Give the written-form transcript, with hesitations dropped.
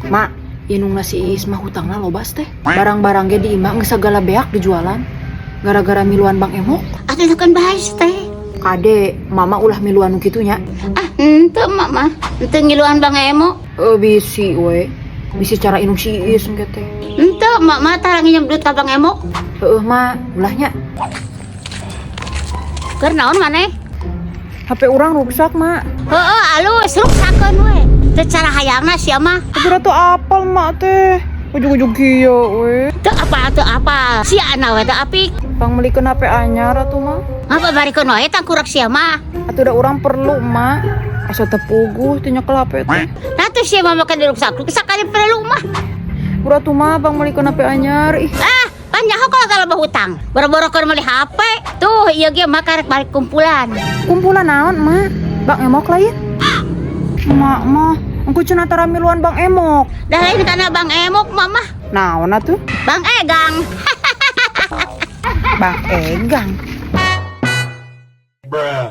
Mak, indungna si Iis mah hutangna loba teh. Barang-barang ge di imah geus sagala beak dijualan. Gara-gara miluan Bang Emok. Atuh kan bahas teh. Kade, mama ulah miluan nu kitu nya. Ah, henteu mak mah. Henteu ngiluan Bang Emok. Eh, bisi we. Bisi cara indung si Iis engke teh. Henteu mak mah tara nginjem duit ka Bang Emok. Heueuh, mak, ulahnya. Keur naon maneh? HP urang ruksak, mak. Heeh, alus ruksakeun we. Teu cara hayangna sia mah. Tapi ratu apal mak teh. Ujug-ujug kieu we. Teu apa teu apa. Sia ana we teu apik. Pang melikeun HP anyar atuh mah. Ngapa barikeun wae tangkurak sia mah. Atuh da urang perlu, mak. Asa teu puguh teu nyekel HP teh. Nah tuh sia mah makan diruksak. Sakali perlu mah. Udah tuh mah pang melikeun HP anyar. Ih, Ah, pan nyaho kalau kalau hutang. Boro-boro keur meuli HP. Tuh, ieu ge mah karek balik kumpulan. Kumpulan naon, mak? Bang Emok lain? Mak mah, engko cenah tara miluan Bang Emok. Dah lain kana Bang Emok mama. Naon atuh? Bang Egang. Bang Egang. Bruh.